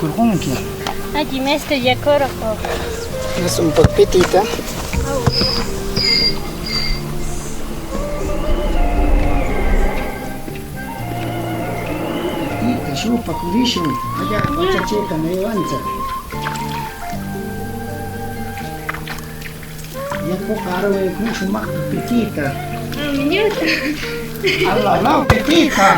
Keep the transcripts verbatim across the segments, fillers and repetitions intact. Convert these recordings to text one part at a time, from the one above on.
Kurqunki. Allimi estudiakurqu. Asunpa pitita. Pitita shupakurishun. Allapa achacheta mewantsik. Yakuqa arwaykushun shumaqta pitita. Ala, ala, pitita.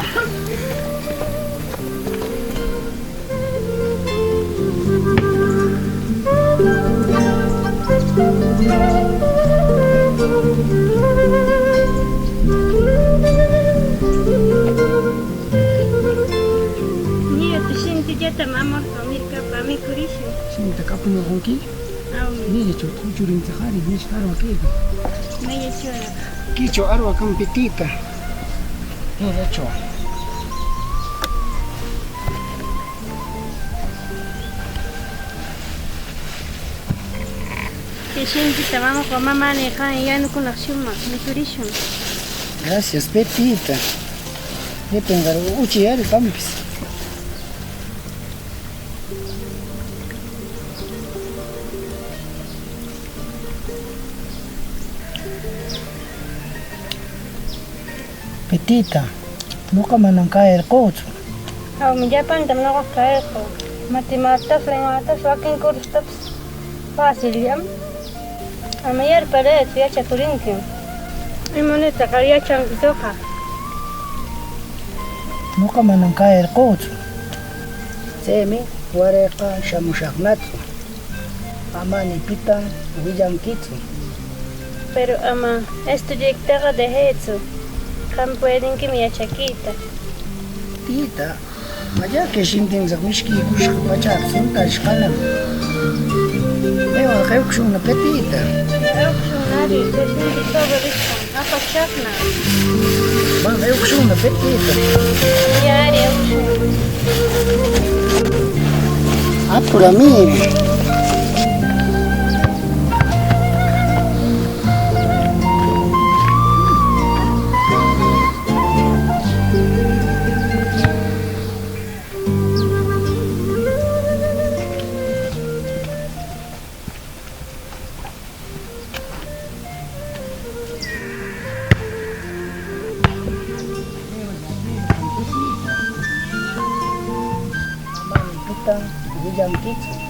Niyu, shintillatam amurqa, mirkapa mikurishun. Shinta kapuñarqunki? Awmi. Niyacho, churintsik ari, nishqa arwa kaykan. Niyacho. Kicho arwa kan pitita. Niyacho. Kay shintita mamoqa, mamani, qan yanukunaq shumaq mikurishun. Gracias, Pepita. Depende, uchi ari qampis. Petita, noqa manam cayarqötsu. Awmi, llapantam noqaqa cayarqö. Matematicas, lenguatas, wakin cursotapis facilllam. Ama yarparëtsu, yachacurinquim. Imanirtaq yachanquitsuqa? Noqa manam cayarqötsu. Tsemi wareqa shamushaqnatsu. Ama ni pitam willanquitsu. Pero ama estudiaytaqa dejëtsu. Qam puedinquim yachaquita. Tita, mallaqui shintintsik mishquicusqa pachaqa suntashqanam. Pewan eucushunna Petita. Eucushun, nadie, Petita todo. Apachaqna. Van, eucushunna Petita. Yari, eucushun. Apura, mira. Ama ni pitam willanquitsu.